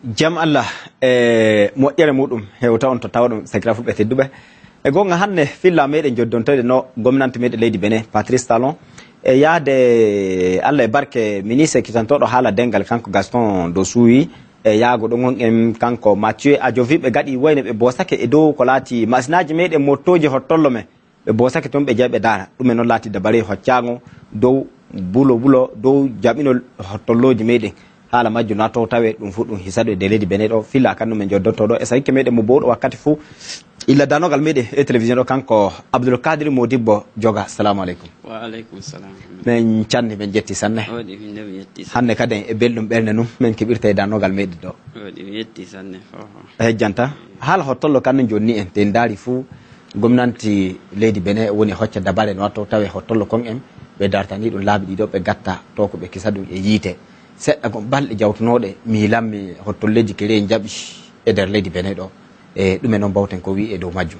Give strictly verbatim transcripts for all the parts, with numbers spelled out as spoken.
Jam Allah e moƴƴere muɗum hewta on to tawɗum, sakiraaɓe fulɓe tedduɓe. E goonga, hannde filla meɗen joddontoyde no gomnante meɗen leydi Benin, Patrice Talon, e yahde Allah e barke ministre kitantoɗo haala dengal, kanko Gaston do Suwi, e yaago ɗon on en kanko Mathieu Adjovi, ɓe gaɗi wayne ɓe bosake e dow ko laati masinaaji meɗen mottooji hottollo men. Ɓe bosake toon, ɓe jeya ɓe daara. Ɗum e noon laati dabare hoccaango dow bulo bulo, dow jaɓinol hottollooji meɗen. Haala majjo na to tawe ɗum fof ɗum hisado e leydi Benin ɗo, filla kan no men joddoto ɗo. E sahikke meɗen mo bowɗo wakkati fof, illa danogal meɗen e télévision ɗo, kanko Abdoul Kadri Modibbo Joga. Salamu aleykum. Wa aleykum salam. Men canni, men jetti sanne. Waɗi min de mi yetti sanne. Hannde kadi e belɗum ɓernde num, men keɓirta e danogal meɗen ɗo. Waɗi mi yetti sanne. Oho. Hejjanta. Haala hottollo kan no jonni en, te ndaari fof gomnanti leydi Benin woni hocca dabare no watto tawe hottollo kon en, ɓe dartani ɗum laabi ɗiɗo, ɓe gatta to ko ɓe kisa ɗum e yiite. Seɗɗa kon balɗe jawtunooɗe, mi hilammi hottolleeji kere njaɓi e nder leydi Benin ɗo. E ɗume noon mbawten ko wi'i e dow majjum?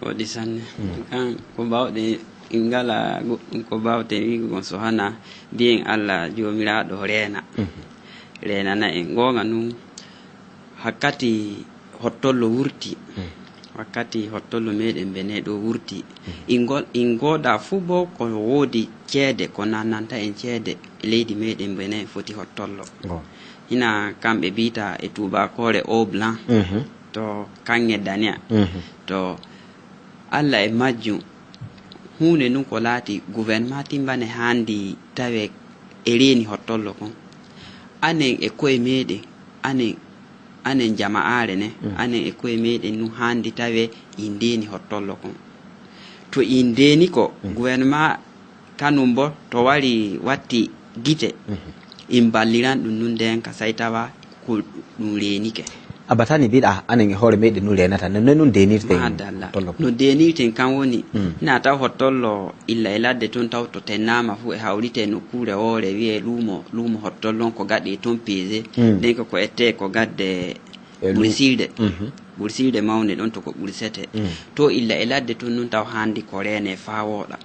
Waɗi sanne. Mm. Kan ko mbawɗen, ngala goɗɗum ko mbawten wi'ugo kon so hana mbiyen Allah Joomiraaɗo reena. Mhm. Reenana en. Goonga nun, wakkati hottollo wurti, Mm. wakkati hottollo meɗen Benin ɗo wurti, Mm. ingol, ingooda fuu bo ko woodi ceede ko nannanta en ceede e leydi meɗen Benin foti hottollo. Go. Hina kamɓe biyta e tuubakoore au blanc, Mhm. to kaŋŋe daniya. Mhm. To Allah e majjum, huunde nun ko laati gouvernement timbane haandi tawe e reeni hottollo kon. Anen e koye meɗen, anen, anen jama'aare ne, Mm. anen e koye meɗen nun haandi tawe in deeni hottollo kon. To in deeni ko, Mm. gouvernement kanum bo to wari watti gite, Mhm. in balliran ɗum nun ndeen ka say tawa ko ɗum reenike. A batani mbiɗa anen e hoore meɗen nun reenata, no, no nun deenirten Madalla. Hottollo? No deenirten kan woni, Mm. hina taw hottollo illa e ladde tun taw to tennaama fu e hawrite nokkuure woore wi'e luumo, luumo hottollo on ko gaɗe tun peese, Mm. nden ko, ko ettee ko gadde E luumo. Ɓursilde. Mhm. Ɓursilde mawne ɗon to ko ɓursete. Mm. To illa e ladde tun nun taw haandi ko reene faa wooɗa.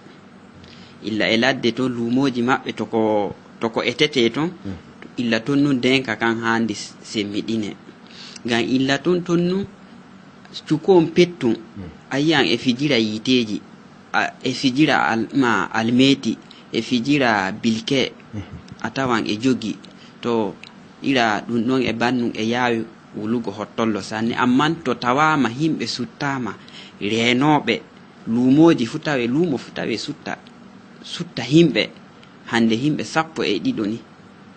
Illa e ladde ton luumooji maɓɓe to ko, to ko etete ton, Mm. illa ton nun denka kan haandi s-, semmiɗine. Ngam illa ton ton nun cukoon pettun, Mm. a yi'an e fijira yiiteeji, a, e fijira al-, ma almeeti, e fijira bilke, Mhm. a tawan e jogi. To ira ɗum ɗon e bannun e yaawi wulugo hottollo sanne. Amman to tawaama himɓe suttaama, reenooɓe, luumooji fu tawe, luumo fu tawe sutta, sutta himɓe, hande himɓe sappo e ɗiɗo ni,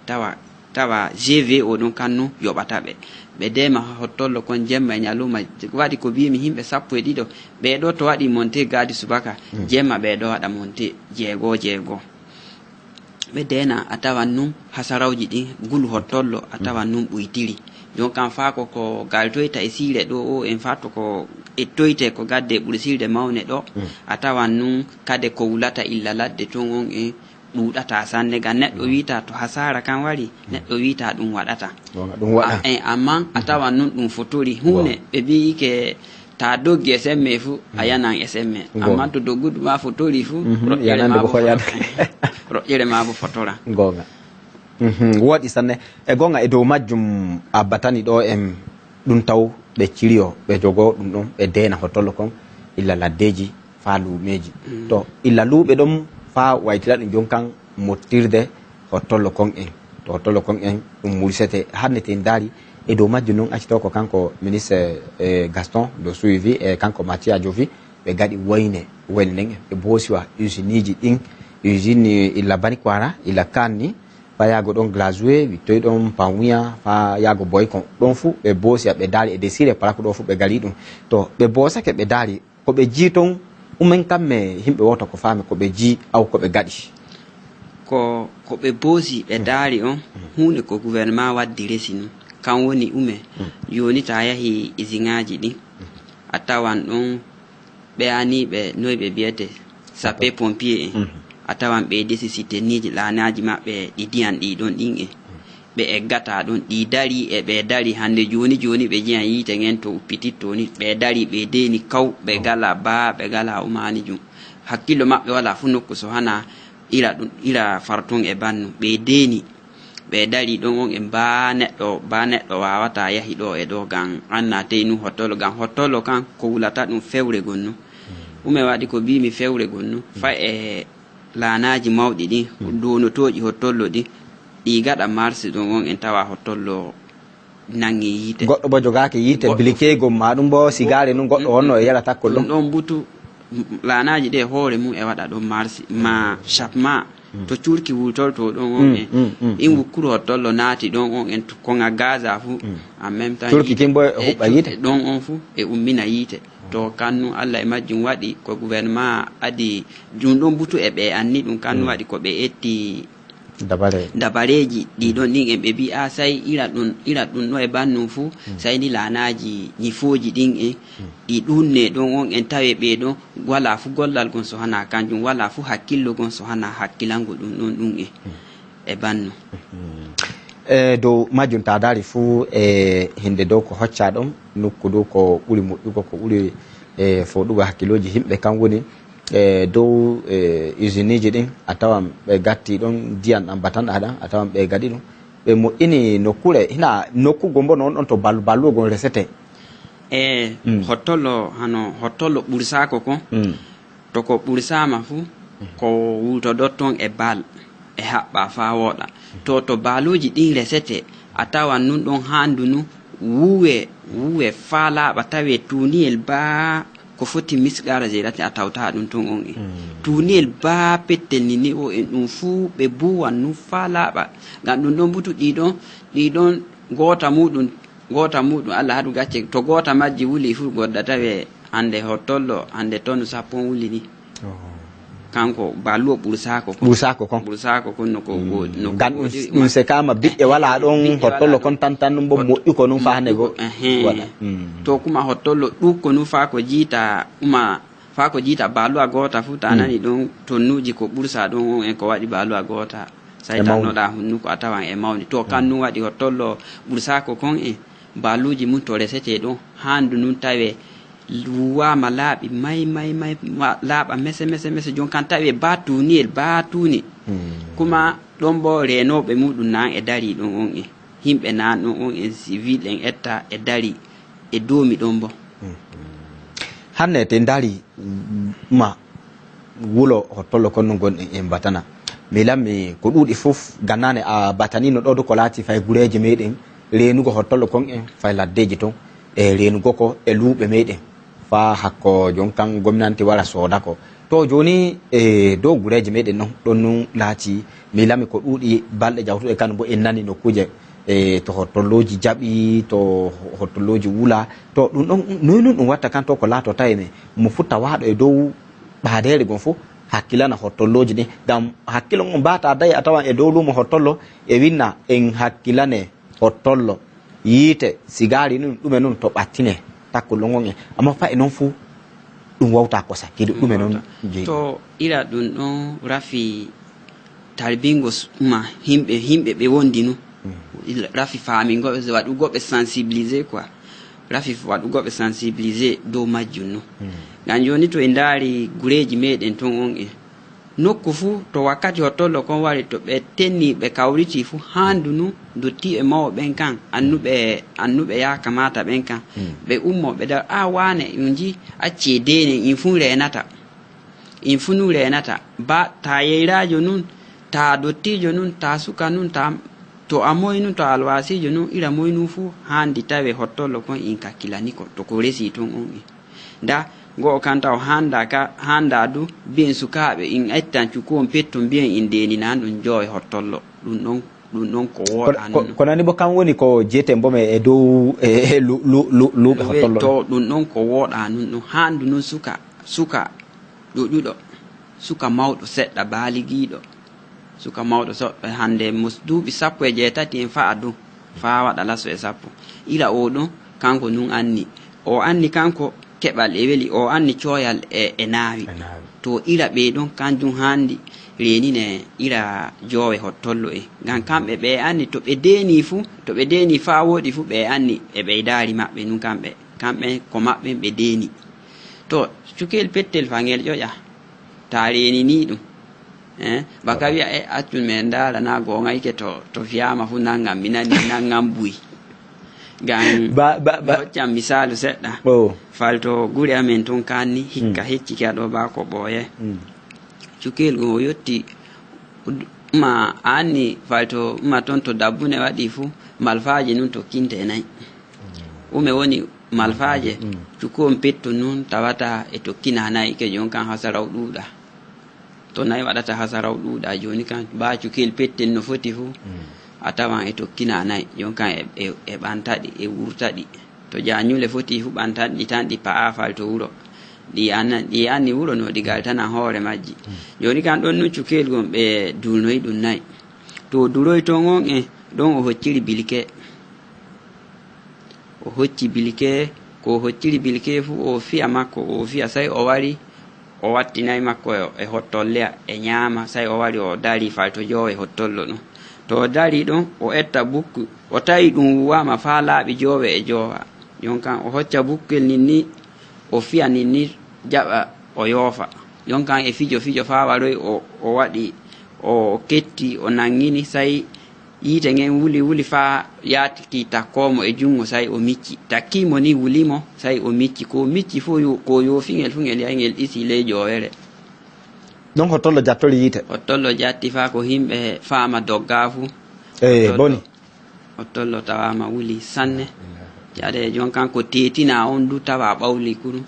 tawa, tawa G V O ɗon kan nun yoɓata ɓe. Ɓe deema hottollo kon jemma e ñaluma, waɗi ko mbiimi himɓe sappo e ɗiɗo, ɓee ɗo to waɗi monte gaadi subaka, Mm. jemma ɓee ɗo waɗa monte jeego jeego. Ɓe deena, a tawan nun hasarawji ɗin, gulu hottollo, a tawan nun ɓuytiri. Jon kan faa ko, ko galtoyta e siire ɗo o en faa to ko ettoyte ko gadde ɓursilde mawne ɗo, Mm. a tawan nun kade ko wulata illa ladde ton on en ɗuuɗata sanne. Ngam neɗɗo Mm. wiita to hasaara kan wari, Mm. neɗɗo wiita ɗum waɗata. Wonga ɗum waɗa. A, en, amman a Mm. tawan nun ɗum fotori. Huune Bon. ɓe mbiyi ke ta doggi e semme fu, a Mm. yanan e semme. Bon. Amman to doggudu ma fotori fu, Mhm, roƴƴere yanande ma ko bo hoyata. Fotora. Roƴƴere ma bo fotora. Goonga. Mhm, wooɗi sanne. E goonga e dow majjum a batani ɗo en ɗum taw ɓe ciriyo, ɓe jogo ɗum ɗon, ɓe deena hottollo kon, illa laddeeji faa luumeeji. Mm. To illa luuɓe ɗon faa waytira ɗum jon kan mottirde hottollo kon en. To hottollo kon en ɗum mulsete. Hannde te en ndaari e dow majjum non accito ko kanko ministre, eh, Gaston do suivi e kanko Mathieu Adjovi ɓe gaɗi wayne, wayne nden ɓe boosi wa usineji ɗin, usine illa Banikwara, illa Kanni, faa yaago ɗon Glazoué, wittoy ɗon Panwiya, faa yaago Boykon. Ɗon fu ɓe boosi wa ɓe daari e Desire Paraku ɗo fu ɓe gaɗi ɗum. To ɓe boosake ɓe daari ko ɓe jii ton, umen kamme himɓe wota ko faami ko ɓe jii aw ko ɓe gaɗi. Ko, ko ɓe boosi ɓe daari on, huunde ko gouvernement waddi resi nun. Kan woni ume, jooni ta yahi isinŋaaji ɗin, a tawan ɗon ɓe aniiɓe noy ɓe biyete, sapeurs pompiers en. Mhm. A tawan ɓe desi siteniiji laanaaji maɓɓe ɗi diyan ɗi ɗon ɗin en. Ɓe eggata ɗon, ɗi darii e ɓe darii hande jooni jooni ɓe jiyan yiite ngen to uppititto ni. Ɓe darii ɓe deeni kaw, ɓe gala baa, ɓe gala umaanijum. Hakkillo maɓɓe walaa fu nokku so hana ira ɗum, ira fartun e bannu. Ɓe deeni. ɓe darii ɗon on en baa neɗɗo, baa neɗɗo waawataa yahi ɗo e ɗo ngam anna tey nun hottollo, ngam hottollo kan ko wulata ɗum fewre gon nun. Ume waɗi ko mbiimi fewre gon nun, fay e laanaaji mawɗi ɗin, doonotooji hottollo ɗin, ɗi gaɗa marsi ɗon on en tawa hottollo nangi yiite. Goɗɗo bo jogaaki yiite, goɗɗo bilikeegol maa ɗum bo sigaari nun goɗɗo wonno e yara takkol ɗum ɗon. Ɗon butu, m-, laanaaji ɗe hoore mum e waɗa ɗon marsi, ma chapma, to curki wultorto ɗon on en. In wukkuru hottollo naati ɗon on en, to koŋa gaza fu, en même temps curki kin bo e huɓɓa yiite. Ɗon on fu e ummina yiite. To kan nun Alla e majjum waɗi ko gouvernement adi ɗum ɗon butu e ɓe anni ɗum kan nun waɗi ko ɓe etti dabareeji ɗi ɗon ɗin en ɓe mbi'a say ira ɗum, ira ɗum no e bannun fu, say ni laanaaji ñifooji ɗin en ɗi ɗuunne ɗon on en tawe ɓe ɗon wala fu gollal gon so hana kanjum, wala fu hakkillo gon so hana hakkilango ɗum ɗon ɗum en e bannu. E dow majjum ta daari fu e hinde dow ko hocca ɗon nokku dow ko ɓuri moƴƴugo, ko ɓuri e fooɗugo hakkilooji himɓe kan woni e dow e usineji ɗin a tawan ɓe gatti ɗon ndiyan ɗan batanɗa ɗan a tawan ɓe gaɗi ɗum ɓe moƴƴini nokkure hina nokku gombo non ɗon to ballu ballu gon resete. E hottollo hano hottollo ɓursaako kon. To ko ɓursaama fu ko wultodotton e bal e haɓɓa faa wooɗa. To to baaluuji ɗin resete a tawan nun ɗon haandu nun wuwe wuwe faa laaɓa tawe tuuniyel baa ko foti misqaara zerati a tawtaa ɗum tun on e tuuniyel baa pettel ni ni o en ɗum fuu ɓe buuwan nun faa laaɓa. Ngam ɗum ɗon butu ɗiɗon ɗiɗon goota muɗum goota muɗum alla haɗu gacce to goota majji wuli fuu godda tawe hande hottollo hande tonu sappo on wuli ni. Kanko baluwo ɓursaako kon ɓursaako kon ɓursaako kon no ko no ko ngam ɗum sekama biɗɗe wala ɗon hottollo kon tan tan ɗum bo moƴƴu ko ɗum fahane go waɗa. To kuma hottollo ɗukko ɗum fa ko jiita uma fa ko jiita baluwa goota fu ta nani ɗon tonnuji ko ɓursa ɗon on en ko waɗi baluwa goota. Say tannoɗa hunnuko a tawan e mawni to kan ɗum waɗi hottollo ɓursaako kon en baluuji mum to resetee ɗon haandu nun tawe luwaama laaɓi may may may laaɓa mese mese mese jon kan tawi e baa tuuniyel baa tuuni. Kuma ɗon bo reenooɓe muɗum naan e darii ɗon on en himɓe naan ɗon on en sivil en etta e darii e doomi ɗon bo. Hanne te darii ma wulo hottollo kon no gonɗen en batana. Mi lammi ko ɗuuɗi fof gannane a batanino ɗo ko laati fay gureeji meɗen reenugo hottollo kon en fay laddeeji ton e reenugo ko e luuɓe meɗen faa hakko jon kan gomnanti wara sooda ko. To jooni e dow gureeji meɗen non ɗon nun laati mi lammi ko ɗuuɗi balɗe jawtuɗe kan bo en nani nokkuuje e to hottolloji jaɓi to hottolloji wula to ɗum ɗon noy nun ɗum watta kan to ko laato tawi men mo futta waaɗo e dow ɓaadeere gon fof hakkilana hottolloji ɗin ngam hakkilo on mbata dayi a tawan e dow luumo hottollo e winna en hakkilane hottollo yiite sigaari nun ɗume nun to ɓattine takko longon en amma fa e noon fof ɗum wawta kosa kedi ɗume noon jeyi to ira ɗum ɗon rafi tarbingo s- ma himɓe himɓe ɓe wondi nu rafi faamingo ɓe waɗugo ɓe sensibilisé quoi rafi waɗugo ɓe sensibilisé dow majjum nu ngam joni to e ndaari gureeji meɗen ton on e nokku fuu to wakkati hottollo kon wari to ɓe tenni ɓe kawriti fuu handu nu dotti e mawo ɓen kan annuɓe annuɓe yaaka mata ɓen kan ɓe ummo ɓe dar a wane yunji acce denen in fuu renata in funu reenata ba ta yeyraajo nun ta dottiijo nun ta suka nun ta to a moy nun to a alwasiijo nun ira moy nun fuu haandi tawe hottollo kon in kakkilani ko to ko resi tun on in nda go'o kan taw haanda ka haanda du mbiyen sukaaɓe in ettan cuku on petton mbiyen in deeninani ɗum joowe hottollo ɗum ɗon ɗum ɗon ko wooɗa nun ko nani bo kam woni ko jeyeten bo me e dow e lu- lu- lu- luuɓe hottollo to ɗum ɗon ko wooɗa nun ɗum haandu nun suka suka ɗuɗuɗo suka mawɗo seɗɗa baaligiiɗo suka mawɗo seɗɗa hannde mo duuɓi sappo e jeetati en fa'a dow faa waɗa laso e sappo ila o ɗon kanko nun anni o anni kanko keɓal e weli o anni cooyal e, e naawi to ila ɓey ɗon kanjum haandi reenine ila joowe hottollo en ngam kamɓe ɓe anni to ɓe deeni fuu to ɓe deeni faa wooɗi fuu ɓe anni e ɓeydaari maɓɓe nun kamɓe kamɓe ko maɓɓen ɓe deeni to cukel pettel fa ngel ƴoƴa ta reeninii ɗum Eh, baka wiya, "Eh, accun men ndaara, na goongayke to, to fiyaama fu nanngam, mi nani nanngam buy." Ngam ba, ba, ba. Hoccan misaalu seɗɗa. Oh. Falto gure amen tun kanni, hikka mm. Heccike aɗo ba ko ɓooye. Mm. Cukel gon o yotti, ma anni falto ma ton to dabbune waɗi fu, malfaaje nun tokkinte nayi. Mm. Ume woni malfaaje? Mm. Cuku on petto nun tawata e tokkina nayi, ke jon kan hasaraw ɗuuɗa. To nayi waɗata hasaraw ɗuuɗa, jooni kan, baa cukel petten no foti fu, mm. A tawan e tokkina nayi, jon kan e, e, e ɓanta ɗi, e wurta ɗi. To jaañule foti fu, ɓantan ɗi tan, ɗi pa'a fal to wuro. Ɗi anna, ɗi anni wuro no ɗi galtana hoore majji. Mm. Jooni kan ɗon nun cukel gon ɓe duunoyi ɗum nayi. To duroy ton on e, ɗon o hocciri bilke. O hocci bilke, ko o hocciri bilke fu, o fiya makko, o fiya, sey o wari, o wattinay makko e, e hottolleya, e ñaama, sey o wari, o dari fal to joowe hottollo ɗum. To o dari ɗon, o etta bukku, o tawi ɗum wuwaama faa laaɓi joowe e joowa. Jon kan, o hocca bukkel nin ni, o fiya nin ni, jaɓa, o yoofa. Jon kan, e fijo fijo faa waroy, o, o waɗi, o ketti, o nanngini, sey yiite ngen wuli wuli faa yaati ki takkoo mo e junngo, sey o micci. Takkii mo ni wuli mo, sey o micci. Ko o micci fu, yo-, ko yoofi ngel fu ngel yahi ngel ɗisi ley joowere. Non hottollo jattori yiite. Hottollo jatti faa ko himɓe faama doggaa fu. Eh, hottollo, boni. Hottollo tawaama wuli sanne. Yaade jon kan ko teetina on du tawa ɓawli kuru.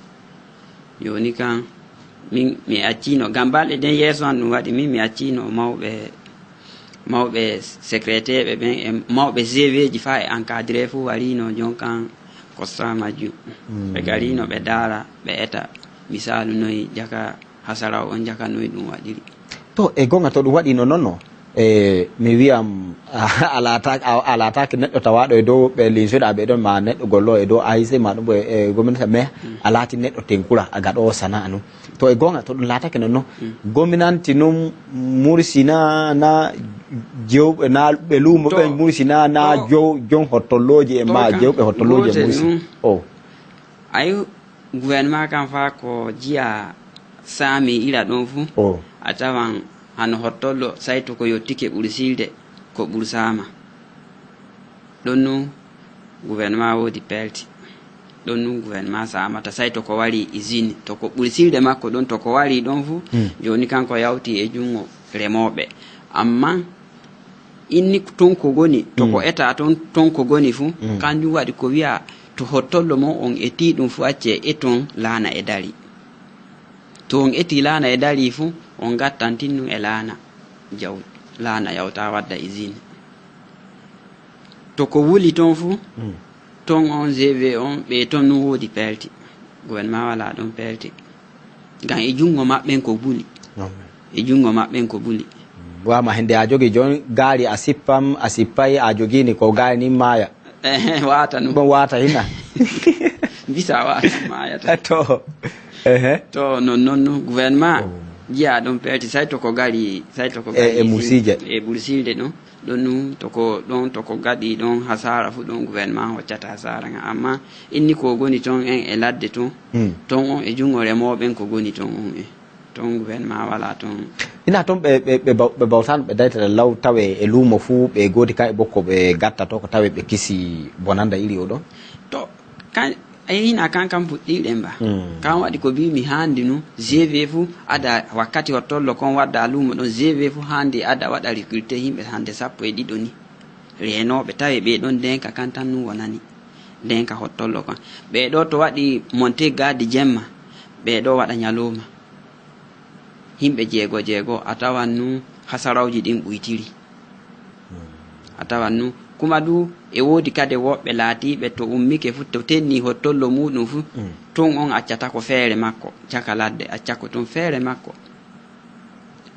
Jooni kan, min mi acciino, ngam balɗe ɗen yeeso an ɗum waɗi, min mi acciino mawɓe, mawɓe secrétaire ɓen e mawɓe G V ji faa e encadré fu wariino jon kan constat majjum. Mm. Ɓe gariino ɓe daara, ɓe eta misaalu noy jaka hasara on jaka noy ɗum waɗiri. To, e goonga to ɗum waɗiino non no, e, mi wi'am, a laataaki, a, a laataaki neɗɗo tawaaɗo e dow ɓe linsoɗaa ɓe ɗon, ma neɗɗo gollo e dow A I C ma ɗum e, e gomnati, mais a laati neɗɗo tenkura, a gaɗoowo sana'a nun. To, e goonga to ɗum laatake non no, gomnati nun mursina na jewɓe, na ɓe luumo to, ɓen mursina na to, jow-, jon hottollooji e to ma kan jewɓe hottollooji e gootel mursi. Nun. O. Ayu, gouvernement kan faa ko jiya saami ira ɗon fu, o, a tawan hano hottollo, sey to ko yottike ɓursilde, ko ɓursaama. Ɗon nun gouvernement woodi pelti. Ɗon nun gouvernement saamata, sey to ko wari usine, to ko ɓursilde makko ɗon, to ko wari ɗon fu, hmm, jooni kanko yawti e junngo remooɓe. Ammaa inni ton ko goni, to ko, mm, eta ton, ton ko goni fu, mm, kanjum waɗi ko wi'a to hottollo mon on etii ɗum fu, accee e ton laana e dari. To on etii laana e dari fu, on gattan tinnum e laana jaw-, laana yawta wadda usine. To ko wuli ton fu, mm, ton on G V on, ɓe ton nun woodi pelti. Gouvernement walaa ɗon pelti. Ngam e junngo maɓɓen ko buli. Non. E junngo maɓɓen ko buli. Wama hende a jogi jon gaari a sippam, a sippay, a jogini ko gaari ni maaya. Eh, wata nun. Bon wata hina. Bisa wata maaya to. To. Ehe. To non non no gouvernement, oh, jiya ɗon pelti, sey to ko gari, sey to ko e, gari e mursije. E ɓursilde ɗon. Ɗon nun to ko, ɗon to ko gaɗi ɗon hasaara fu ɗon gouvernement hoccata hasaara ngan. Amma inni ko goni ton en e ladde ton, hmm, ton on e junngo remooɓen ko goni ton on e. Ton gouvernement walaa ton. Ina ton ɓe, ɓe, ɓe baw-, ɓe bawtano ɓe daytata law tawe e luumo fu ɓe goodi kan e bokko ɓe gatta to ko tawe ɓe kisi bonanda iri o ɗon? To, kan, a yina kan kan puɗɗiɗen ba. Hmm. Kan waɗi ko mbiimi handi nu, G V fu, ada wakkati hottollo kon wadda luumo ɗon, G V fu handi ada waɗa recruter yimɓe hande sappo e ɗiɗo ni. Reenooɓe tawe ɓe ɗon ndenka kan tan nu wonani. Ndenka hottollo kon. Ɓe ɗo to waɗi monte gaadi jemma, ɓe ɗo waɗa ñalooma. Yimɓe jeego jeego, a tawan nu hasarawji ɗin ɓuytiri. A tawan nu, kuma du, e woodi kade woɓɓe laatiiɓe to ummike fu, to tenni hottollo muuɗum fu, mm, tun on accata ko feere makko, caka ladde, acca ko tun feere makko.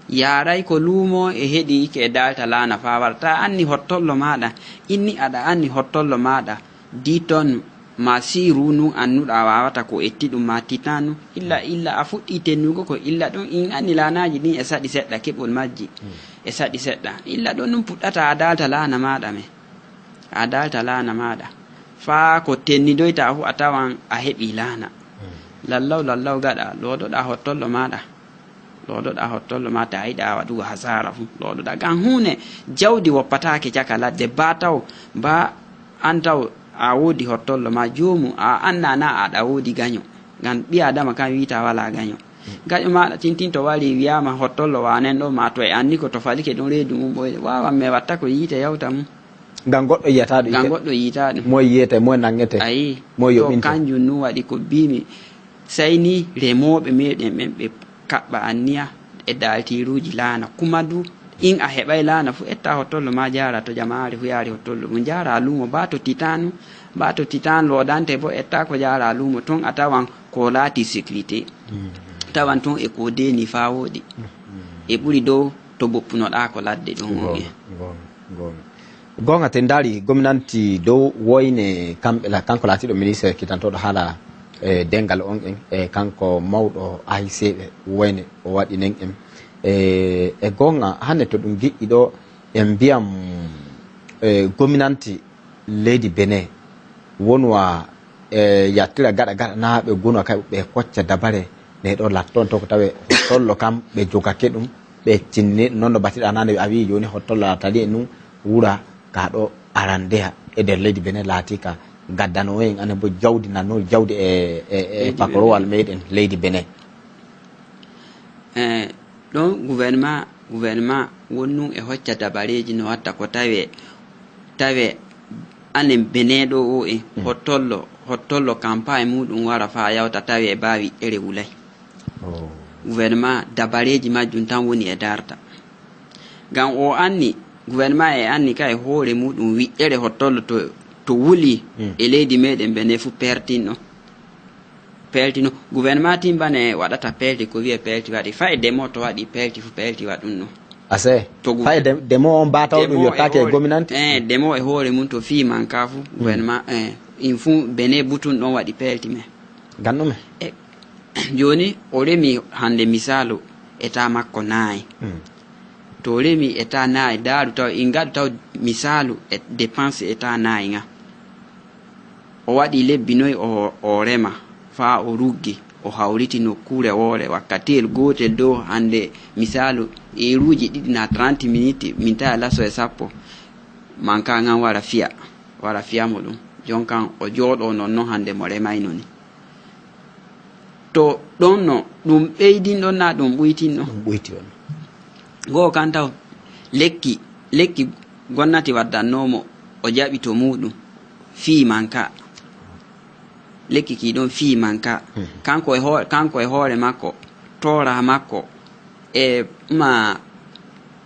Yaaray ko luumo e heɗi ke daalta laana faa wara. Taa anni hottollo maaɗa, inni aɗa anni hottollo maaɗa, dix tonnes ma six roues nun annuɗaa waawata ko etti ɗum ma titan nun. Illa, illa a fuɗɗii tennugo ko illa ɗum in anni laanaaji ɗin e saɗi seɗɗa keɓol majji. Mm. E saɗi seɗɗa. Illa ɗon nun puɗɗata a daalta laana maaɗa men. A daalta laana maaɗa. Faa ko tennidoyta fu a tawan a heɓii laana. Mm. Lallaw, lallaw gaɗa, loodoɗaa hottollo maaɗa. Loodoɗaa hottollo ma, ta yiɗaa waɗugo hasaara fu, loodoɗaa. Ngam huune jawdi woppataake caka ladde, ba taw, ba an taw a woodi hottollo ma, joomu a anna na aɗa woodi ganyo. Ngam ɓii Adama kan wi'ata walaa ganyo. Ganyo maaɗa tintin to wari wi'aama hottollo waanen ɗo ma, to e anni ko to falike ɗon reedu mum ɓoyde. Waawan me watta ko yiite yawta mum. Ngam goɗɗo yi'ataa ɗum. Ngam goɗɗo yi'ataa ɗum. Moye yi'ete, moye nangete, ayi, moye to yoɓinte. Kanjum nun waɗi ko biimi. Sey ni remooɓe meeɗen ɓen ɓe kaɓɓa anniya e daaltiiruuji laana. Kuma du, in a heɓay laana fu, etta hottollo ma jaara to jamaare fu yaari hottollo mum. Jaara luumo, ba to titan, ba to titan loodante bo, etta ko jaara luumo. Ton a tawan ko laati sécurité. Mm. Tawan ton e ko deeni faa wooɗi. Mm. E ɓuri dow to boppunoɗaa ko ladde ɗon on en. Goonga, goonga, goonga. Goonga, te ndaari, gominanti dow woyne kamɓe la, kanko laatiiɗo ministre kitantooɗo haala, e, dengal on en, e, kanko mawɗo A I C ɓe woyne o waɗi nen en. E, e goonga, hannde to ɗum giɗɗi ɗo, en mbiyam, e, gominanti leydi Benin wonwa, e, yattira gaɗa gaɗa na ɓe gonwa kay ɓe kocca dabare ne ɗo latton to ko tawe hottollo kam ɓe jogake ɗum, ɓe tinni noon no batiɗa nane a wi'i jooni hottollo latali en nun wura ka ɗo arandeha e nder leydi Benin laati ka gaddano en anen bo jawdi nanno jawdi e, e, e pakorowal meɗen leydi Benin. Eh, ɗon gouvernement, gouvernement wonnun e hocca dabareeji no watta ko tawe, tawe anen Benin ɗo o en, mm, hottollo, hottollo campagne muɗum wara faa yawta tawe e baawi ere wulay. Oh. Gouvernement dabareeji majjum tan woni e darta. Ngam o anni, gouvernement e anni ka e hoore muɗum wi'ere hottollo to, to wuli, mm, e leydi meɗen Benin fu pertinno. Pelti no, gouvernement timbane waɗata pelti ko wi'e pelti waɗi. Fay demo to waɗi pelti fu pelti waɗum no. Ase, to gou-, fay de-, demo on ba taw ɗum demo e yottaake e hoore, gominanti? Eh, demo e hoore mum to fii manka fu, mm, gouvernement, eh, in fu Benin butun ɗon waɗi pelti men. Gannume? Eh, jooni o remi hande misaalu eta makko nayi. Mm. To o remi eta nayi, daaru taw, in ngaɗu taw misaalu e dépense eta nayi nga. O waɗi lebbi noy o, o rema, faa o ruggi, o hawriti nokkuure woore, wakkatiyel gootel dow hande, misaalu, eeruuji ɗiɗi naa trente minutes, min tawa laso e sappo, manka ngan wara fiya, wara fiya mo ɗum. Jon kan o jooɗoo non non hande mo remayno ni. To ɗon no ɗum ɓeydin ɗon naa ɗum ɓuytin ɗon? Ɗum ɓuyti on. Goo kan taw lekki, lekki gomnati waddannoo mo, o jaɓi to muuɗum, fii manka. Lekki kii ɗon fii manka. Mhm. Kanko e hoo-, kanko e hoore makko, toora makko, e ma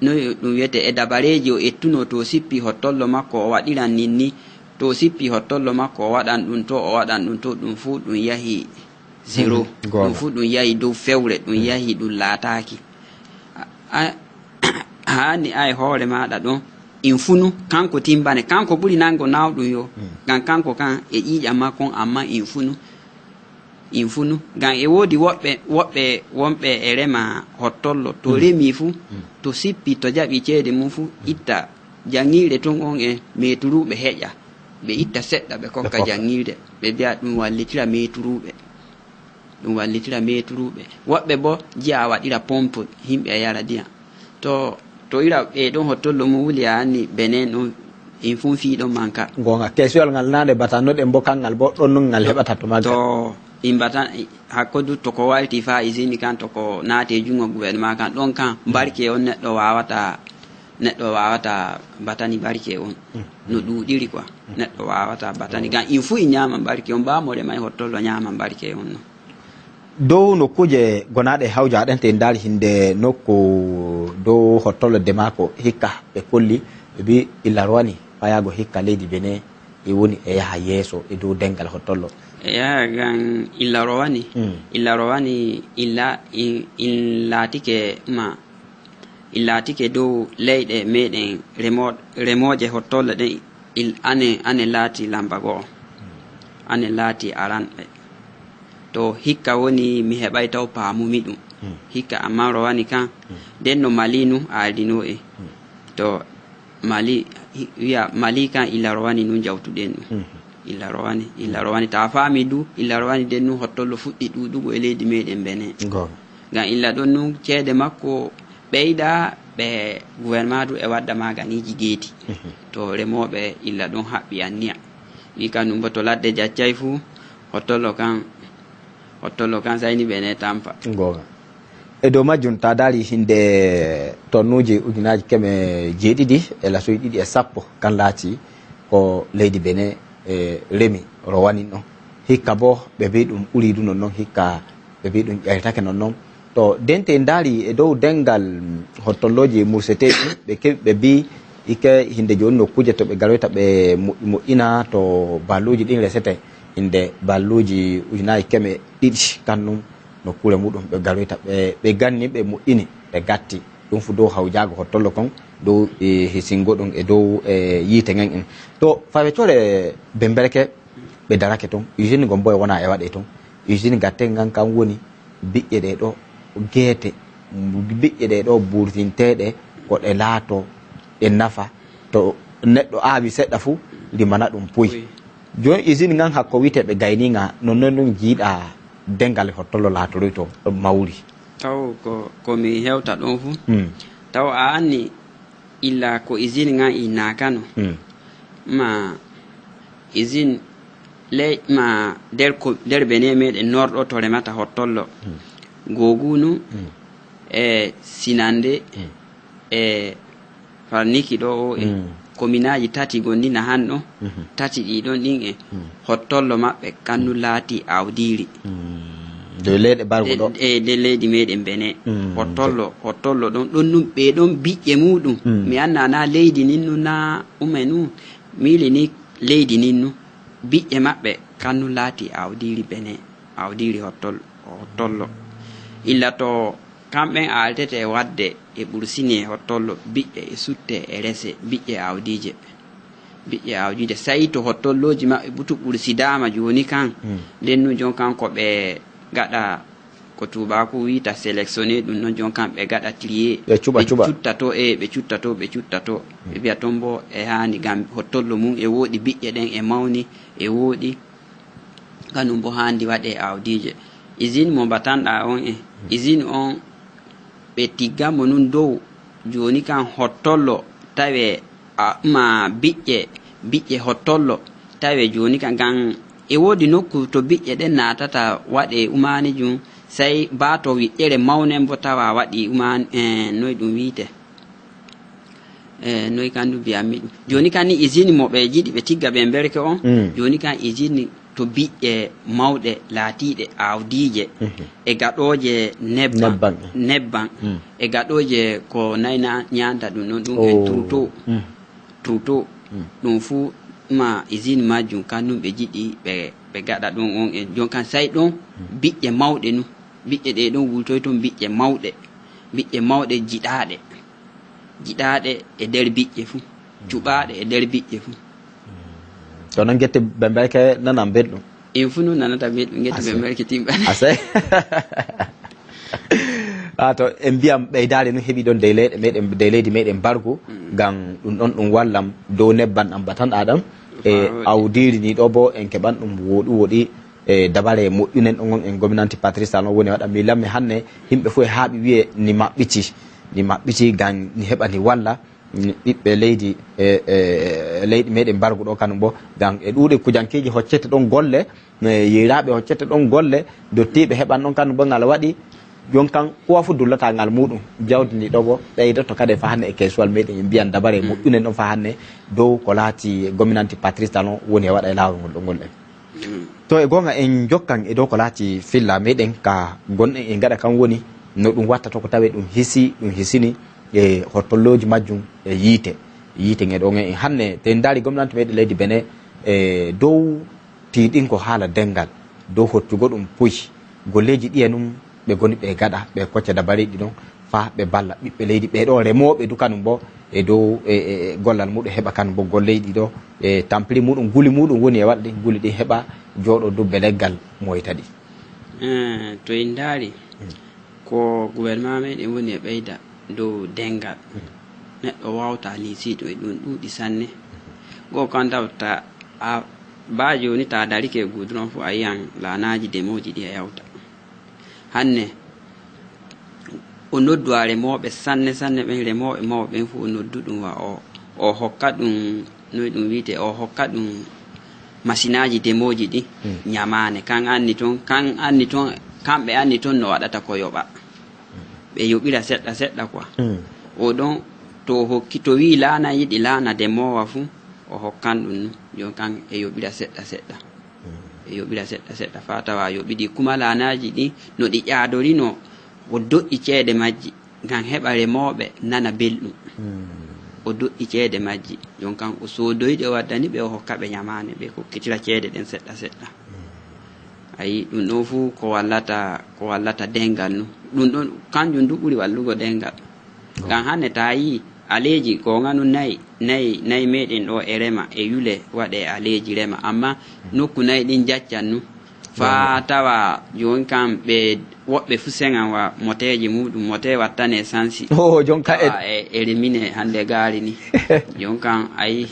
no ɗum wiyetee, e dabareeji o ettunoo, to o sippi hottollo makko, o waɗiran nin ni, to o sippi hottollo makko, o waɗan ɗum to, o waɗan ɗum to, ɗum fuu ɗum yahi zéro. Mhm. Goonga. Ɗum fuu ɗum yahi dow fewre, ɗum, mhm, yahi ɗum laataaki. A, a, haani a e hoore maaɗa ɗon, in funu, kanko timbane, kanko ɓuri nango nawɗum yo. Mhm. Ngam kanko kan e ƴiiƴam makko on, amma in funu. In funu. Ngam e woodi woɓɓe, woɓɓe wonɓe e rema hottollo. To, mm, remi fu, mm, to sippi, to jaɓi ceede mum fu, mm, itta janŋirde tun on e meeturuuɓe heƴa. Ɓe itta seɗɗa, ɓe kokka, ɓe kokka janŋirde. Ɓe mbi'a ɗum wallitira meeturuuɓe. Ɗum wallitira meeturuuɓe. Woɓɓe bo ji'a a waɗira pompe, himɓe e yara ndiyam. To, to ira ɓe ɗon hottollo mum wuli a anni Benin ɗum, in fun fii ɗon manka. Goonga. Keesuyal ngal naande batannoɗen bo kanngal bo ɗon nun ngal heɓata to maggal. To in batan, hakko du to ko warti faa izini kan to ko naate junngo gouvernement kan ɗon kan, mm, barke on neɗɗo waawata, neɗɗo waawata batani barke on. Mm. No ɗuuɗiri quoi. Mm. Neɗɗo waawata batani. Oh. Ngam in fu in ñaama barke on, ba mo remay hottollo ñaama barke on no. Dow nokkuuje gonaaɗe hawjaaɗe, te en ndaari hinde nokku dow hottollo Demaako hikka, ɓe kolli, ɓe mbi illa rowani fayaago hikka leydi Benin e woni e yaha yeeso e dow dengal hottollo. E yaha ngam illa rowani, mm, illa rowani, illa in, in laatike ma. In laatike dow leyɗe meɗen remo-, remooje hottollo ɗen, il-, anen, anen laati lamba go'o. Anen laati aranɓe. To hikka woni mi heɓay taw paamumi ɗum. Hmm. Hikka amma rowani kan, hmm, nden no Mali nu aardinoo en. Hmm. To Mali, hi-, wi'a Mali kan illa rowani nun jawtuɗen ɗum. Hmm. Illa rowani, illa rowani. Ta faami du, illa rowani nden nun hottollo fuɗɗi ɗuuɗugo e leydi meɗen Benin. Goonga. Ngam illa ɗon nun ceede makko ɓeyda, ɓe gouvernement du e wadda maaganiiji geeti. To remooɓe illa ɗon haɓɓi anniya. Wi kanum bo to ladde jaccay fu, hottollo kan, hottollo kan sayni ɓe ne tampa. Goonga. E dow majjum, ta daari hinde tonnuuji ujunaaji keme jeeɗiɗi e lasuuji ɗiɗi e sappo, kan laati ko leydi Benin e remi rowanin ɗon. Hikka bo ɓe mbi ɗum ɓuri du non non, hikka ɓe mbi ɗum ƴaytake non non. To dente daari e dow dengal, mm, hottollooji murseteeɗi, ɓe keɓi ɓe mbi ike hinde jooni nokkuuje to ɓe garoyta ɓe mo-, moƴƴina to balluuji ɗin resete, hinde balluuji ujunaaji keme ɗiɗi kannum nokkuure muɗum ɓe garoyta ɓe, ɓe ganni ɓe moƴƴini ɓe gatti. Ɗum fu dow hawjaago hottollo kon dow, e, hisingo ɗum e dow, e, yiite ngen en. To fawe core Bembereke ɓe darake ton. Usine ngon boy wona e waɗe ton. Usine gatte ngan kan woni biƴƴe ɗe ɗo geete, biƴƴe ɗe ɗo burtinteeɗe ko ɗe laato ɗe nafa. To neɗɗo aawi seɗɗa fu, limana ɗum puy. Puy. Jooni usine ngan hakko wi'ete ɓe gayni nga, non non ɗum jiiɗa dengal hottollo laatoroyto mawri. Taw ko, ko mi hewta ɗon fu. Mm. Taw a anni illa ko usine ngan innaa kano. Mm. Ma usine le, ma nder ko, nder Benin meɗen norɗo to remata hottollo. Mm. Gogunu, mm, e Sinande, mm, e Farniki ɗo o e, mm, kominaaji tati gonnina han ɗo, mhm, tati ɗi ɗon ɗin e, mm, hottollo maɓɓe kannu laati awdiiri. Mm. Dow leyɗe bargo ɗo? E, e nder leydi meɗen Benin. Mm. Hottollo, hottollo ɗon, ɗon nun ɓe ɗon biƴƴe muɗum. Mm. Mi anna na leydi nin nu na ume nu, miili ni leydi nin nu. Biƴƴe maɓɓe kannu laati awdiiri Benin, awdiiri hottol-, hottollo. Illa to kamɓen aaltete e waɗde e ɓursini e hottollo, biƴƴe e sutte e rese, biƴƴe awdiije. Biƴƴe awdiije, sey to hottollooji maɓɓe butu ɓursidaama jooni kan, hmm, nden nun jon kan ko ɓe gaɗa ko tuubaaku wiita sélectionné, ɗum non jon kan ɓe gaɗa trié. Ɓe cuɓa, ɓe cuɓa. Cuttato, e ɓe cuttato, ɓe cuttato. Hmm. Ɓe mbi'a ton bo e haani ngam hottollo mum e wooɗi biƴƴe ɗen e mawni e wooɗi. Kanum bo haandi waɗee awdiije. Usine mo mbatanɗaa on e, usine on ɓe tigga mo nun dow, jooni kan hottollo tawee, a, ma biƴƴe, biƴƴe hottollo tawee jooni kan, ngam e woodi nokku to biƴƴe ɗen naatata waɗee umaanijum, sey baa to wiƴƴere mawnen bo tawa waɗii umaan-, eh, noy ɗum wi'etee? Eh, noy kan du mbi'anmi ɗum? Jooni kan ni usine mo ɓe jiɗi ɓe tigga Bembereke on. Mm. Jooni kan usine to biƴƴe mawɗe laatiiɗe awdiije, mhm, e gaɗooje nebbam, nebbam, mm, e gaɗooje ko nayna ñaanta ɗum ɗon, ɗum en, oh, trouteau. Mm. Trouteau. Mm. Ɗum fuu ma usine majjum kan ɗum ɓe jiɗi ɓe, ɓe gaɗa ɗum on en. Jon kan sey ɗon, mm, biƴƴe mawɗe nun. Biƴƴe ɗe ɗon wultoy ton biƴƴe mawɗe. Biƴƴe mawɗe jiɗaaɗe. Jiɗaaɗe e nder biƴƴe fu, cuɓaaɗe e nder biƴƴe fu. To non gette Bembereke nanan belɗum. En fu nun nanata belɗum, gette Bembereke timɓa. Ase. A to en mbiyam ɓeydaare nun heɓi ɗon dey leyɗe meɗen, dey leydi meɗen Bargu, mm, ngam ɗum ɗon ɗum wallam dow nebbam ɗam batanɗaa ɗam. E awdiiri ni ɗo bo en keɓan ɗum wooɗi wooɗi. E dabare moƴƴunen ɗon on en gomnanti Patrice Talon woni waɗa mi lamme hanne, yimɓe fof e haaɓi wiye ni maɓɓiti, ni maɓɓiti ngam ni heɓa ni walla, mm, ɓiɓɓe leydi, e, e, e leydi meɗen Bargu ɗo kanum bo, ngam e ɗuuɗe kujankeeji hoccete ɗon golle, e yeyraaɓe hoccete ɗon golle, dottiiɓe heɓan ɗon kanum bo ngal waɗi, jon kan kowa fof dullata ngal muɗum, jawdi ndi ɗo bo ɓeydoto kadi fa hanne e keesuwal meɗen en mbiyan dabare moƴƴunen ɗon fa hanne dow ko laati gomnanti Patrice Talon woni e waɗa e laawol ngol ɗo ngol en. Mm. To e goonga, en jokkan e dow ko laati filla meɗen ka gonɗen e gaɗa kan woni no ɗum watta to ko tawe ɗum hisi, ɗum hisini e hotollooji majjum e yiite. Yiite nge ɗo nge en hannde, te en ndaari gomnanti meɗen leydi Benin e dow tiiɗingo haala denngal, dow hoccugo ɗum puy. Golleeji ɗi e nun ɓe ngoni ɓe gaɗa, ɓe kocca dabariiji ɗon faa ɓe balla ɓiɓɓe leydi ɓee ɗoo remooɓe du kanum bo e dow, e, e, e gollal muɗum heɓa kanum bo golleeji ɗi ɗoo, e tampiri muɗum, guli muɗum woni e waɗa ɗin guli ɗin heɓa jooɗo dubbe leggal moyta ɗi. Eh, to en ndaari, mm, ko gouvernement meɗen woni e ɓeyda dow denngal, mm, neɗɗo waawta liisiiɗo e ɗum ɗuuɗi sanne. Goo kan tawta a, baa jooni ta darike e goudron fu a yiyan laanaaji demooji ɗi e yawta. Hanne, O noddu a remooɓe sanne sanne ɓen, remooɓe mawɓe ɓen fof o noddu ɗum wa o, o hokka ɗum, noy ɗum wiyte, o hokka ɗum masinaaji demooji ɗin ñamaane. Kan anni ton, kan anni ton, kamɓe anni ton no waɗata ko yoɓa. Ɓe yoɓira seɗɗa seɗɗa quoi. O ɗon to hokki, to wi'i laana yiɗi laana demoowa fuu, o hokkan ɗum nun. Jon kan e yoɓira seɗɗa seɗɗa. E yoɓira seɗɗa seɗɗa faa tawa yoɓidi kuma laanaaji ɗin no ɗi ƴaadorino, o doƴƴi ceede majji ngam heɓa remooɓe nana belɗum. O doƴƴi ceede majji, jon kan o soodoyɗe o waddani ɓe, o hokka ɓe ñamaane, ɓe kokkitira ceede ɗen seɗɗa seɗɗa. Ayi, ɗum ɗon fuu ko wallata, ko wallata dengal nun. Ɗum ɗon, kanjum du ɓuri wallugo dengal. Ngam hannde taa yii aleeji goonga nun nayi, nayi, nayi meɗen ɗo e rema, e yule waɗe aleeji rema. Amma nokku nayi ɗin jaccan nun. Faa tawa jooni kam ɓe woɓɓe fuu seŋan wa moteeji muuɗum, motee wattane sansi. Oh, jon ka e tawa e, e remine hannde gaari ni. Jon kan ayi,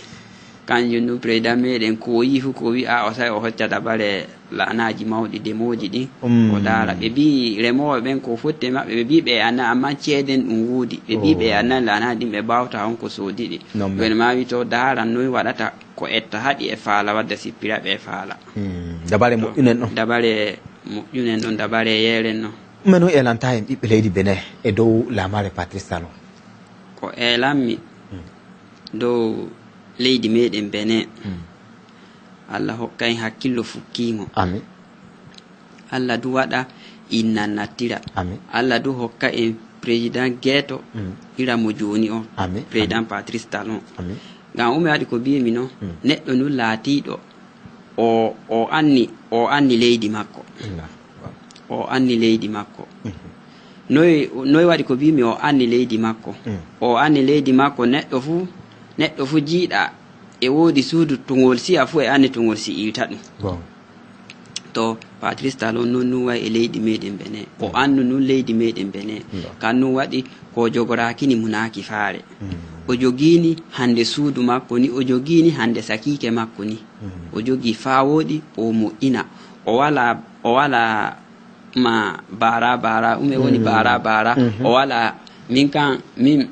kanjum ɗum président meɗen ko o yii fu ko o wi'a o sai o hocca dabare laanaaji mawɗi demooji ɗin. O daara. Ɓe mbi'i remooɓe ɓen ko fotti e maɓɓe, ɓe mbi'i ɓe anna, amma ceeden ɗum woodi. Ɓe mbi'i ɓe anna laanaaji ɗin ɓe baawta on ko soodi ɗi. Gouvernement ma wi to daara noy waɗata ko etta haɗi e faala wadda sippira ɓe faala. Dabare moƴƴunen ɗon. Dabare moƴƴunen ɗon, dabare yeeren non. Menu e lanta en ɓiɓɓe leydi Benin e dow laamaare Patrice Talon. Ko eelanmi dow leydi meɗen Benin. Allah hokka en hakkillo fukkiingo. Amin. Allah du waɗa innan nattira. Amin. Allah du hokka en président geeto ira mo jooni on. Amin. Président Patrice Talon. Amin. Ngam ume waɗi ko mbiymi non, neɗɗo nun laatiiɗo o, o anni, o anni leydi makko. O anni leydi makko. Noy, noy waɗi ko mbimi o anni leydi makko? O anni leydi makko, neɗɗo fuu, neɗɗo fuu jiiɗa e woodi suudu to ngol si'a fuu e anni to ngol si'irta ɗum. To Patrice Talon non nun wa'i e leydi meɗen Benin. O annu nun leydi meɗen Benin. Kan nun waɗi ko o jogoraaki ni munaaki faare. O jogiini hande suudu makko ni, o jogiini hande sakiike makko ni. O jogii faa wooɗi, o moƴƴina. O walaa, o walaa ma baara baara, ume woni baara baara, o walaa, min kan, min,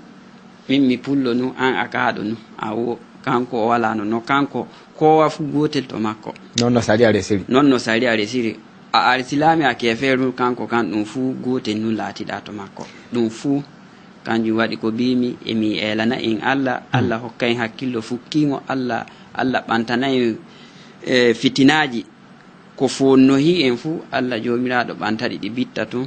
min mi pullo nu, an a kaaɗo nu, a wo, kanko o walaa no, no kanko, kowa fu gootel to makko. Non no sariya resiri. Non no sariya resiri. A alsilaami a keefeeru, kanko kan ɗum fu gootel nun laatiɗaa to makko. Ɗum fu, kanjum waɗi ko mbiimi, emi eelana en Alla, Alla hokka en hakkillo fukkiingo, Alla, Alla ɓantana en, eh, fitinaaji. Ko foonnohi en fu, Alla Joomiraaɗo ɓantaɗi ɗi bitta tun.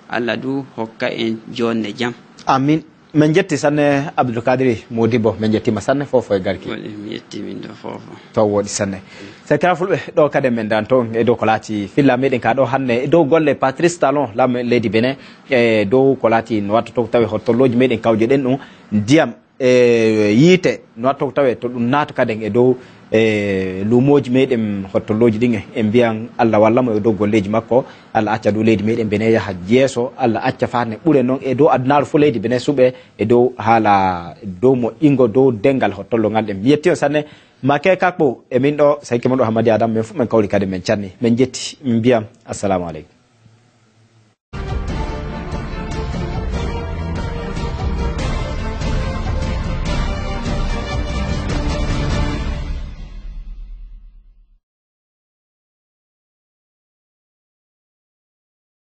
Alla du hokka en joonne jam. Amin. Min jetti sanne Abdul Kadiri Modibo, min jettima sanne fofo e garki. Woni, mi yetti min ɗo fofo. To wooɗi sanne. Sekira fulɓe ɗo kadi men dan toon e dow ko laati filla meɗen ka ɗo hannde e dow golle Patrice Talon, laamo leydi Benin, e dow ko laati no watta to tawi hottolloji meɗen kawje ɗen ɗum ndiyam e yiite no watta to tawe to ɗum naata kaden e dow e luumooji meɗen hottolloji ɗin e mbiyan Allah walla mo e dow golleji makko. Allah acca dow leydi meɗen Benin yaha yeeso. Allah acca farne ɓure noon e dow adunaaru fof leydi Benin suɓe e dow haala dow moƴƴingo dow dengal hottollo ngal ɗen. Mi yetti on sanne. Make Kakpo e min ɗo, sayke mon ɗo Hammadi Adam, men fof men kawri kadi men canni. Men jetti, min mbiyan assalamu aleykum.